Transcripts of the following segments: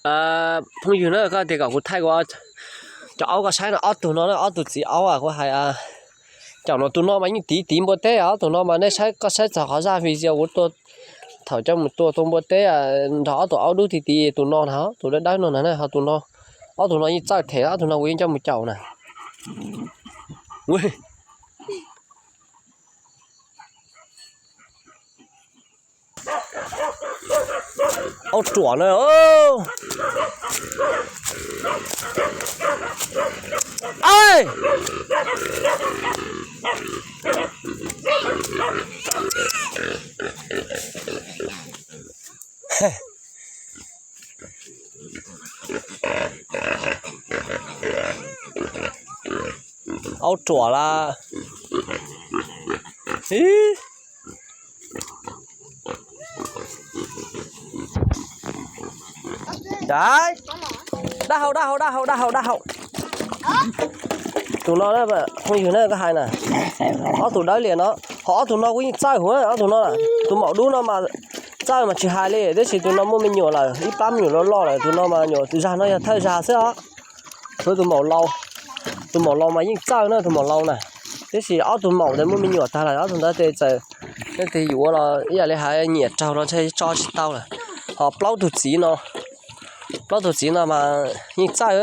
Phooj ywg na, koj tias kom kuv thaij kuv cov aub koj saib no, ob tug no na, ob tug txiv aub kuv hais. Caum no tus no mas yeej tiv tiv npua teb, ob tug no mas nej saib, koj saib txog qhov zaj video kuv tua, thaum coj mus tua tua npua teb nrog ob tug aub dub ti ti, tus no na, tus dawb dawb no na, ho tus no, ob tug no yeej txawj them, ob tug no kuv yeej coj mus caum na. Aub ruam na. Aub ruam lawm. Dab hau, dab hau, dab hau, dab hau, dab hau. Tus no, phooj ywg na, koj hais na, ob tug dawb liam no, ho ob tug no kuj yeej txawj huv, ob tug no, tus maum dub no mas txawj mas tsis hais li, tiam sis tus no muaj me nyuam lawm, ib plab me nyuam loj loj lawm, tus no mas nyuam zag no yog thawj zag xwb os. Tus maum laus, tus maum laus mas yeej txawj na, tus maum laus na, tiam sis ob tug maum ntawd muaj me nyuam tag lawm, ob tug ntawd ces txawm, nej tias yuav los ib yam li hais nyiam raug los ntshe tso tsis tau lawm. Ho plaub tug txiv no, plaub tug txiv no mas yeej txawj.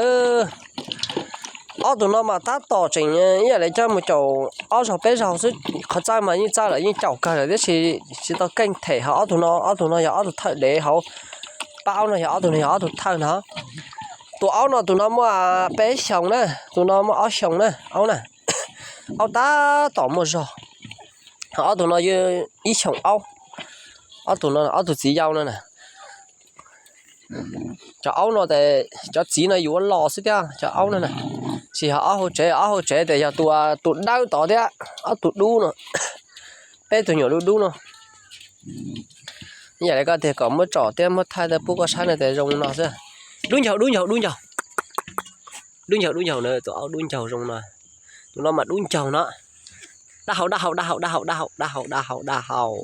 Ob tug no mas tab tom tseem ib yam li coj mus caum ob zaug peb zaug xwb, qhov txawj mas yeej txawj lawm, yeej caum kawg lawm, tiam sis tsis tau keej them. Ho ob tug no, ob tug no yog ob tug thawj dev hauv pab aub no, yog ob tug no yog ob tug thawj no. Tus aub no tus no muaj peb xyoos na, tus no muaj ob xyoos na, aub na, aub tab tom muaj zog. Ho ob tug no ib xyoos aub, ob tug no ob tug txiv yau no na. Cov aub no ces cov txiv no yuav los xwb thiab cov aub no na. Tsis yog ob hauv tsev, ob hauv tsev ces yog tus, tus dawb tod thiab ob tug dub no, peb tug nyuam dub dub no. Yam li koj tias kom muab tsom thiab muab thaij thiab pub koj saib no ces zoo no xwb. Dub ncaug, dub ncaug, dub ncaug. Dub ncaug, dub ncaug na, tus aub dub ncaug zoo no. Tus no mas dub ncaug no. Dab hau, dab hau, dab hau, dab hau, dab hau, dab hau, dab hau, dab hau.